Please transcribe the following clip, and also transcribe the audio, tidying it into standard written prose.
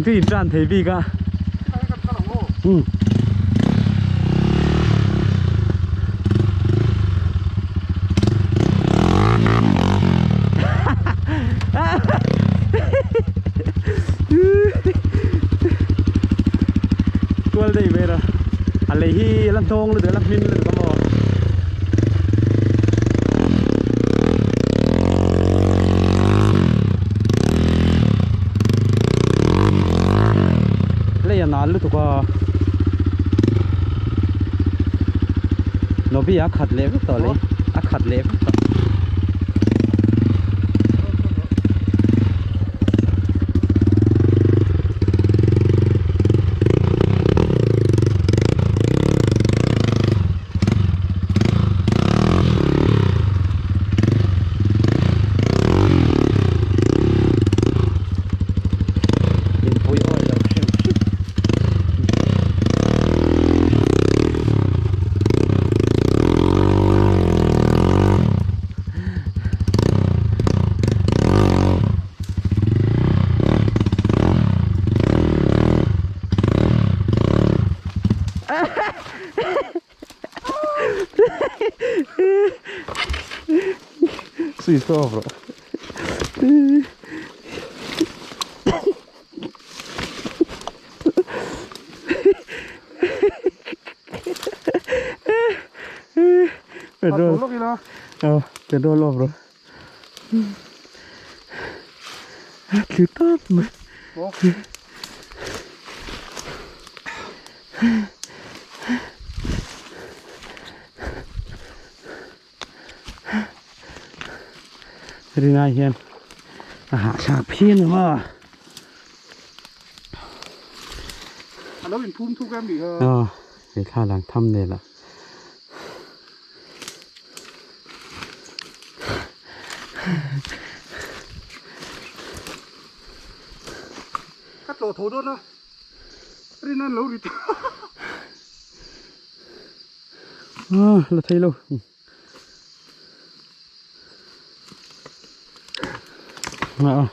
Nang chu in tan thei bik a. Um. Kual dei mai ra. A lei hi la hnawng lutuk a la hmin lutuk a maw. Lei a nal lutuk a. Nobi a khat leh vek tawh lei. A khat leh vek tawh. Inpui awi lo hrim hrim. Switch off rawh. Petrol. Oh, petrol off rawh. Thli tawp mai. Rinai hian a hahthlak phian ang a. A lo inphum thuk em nih kha. Aw, he thla lang thumbnail ah. Ka tlawh tho dawn a, rin an lo ri ta. Ah, la thei lo. Ah.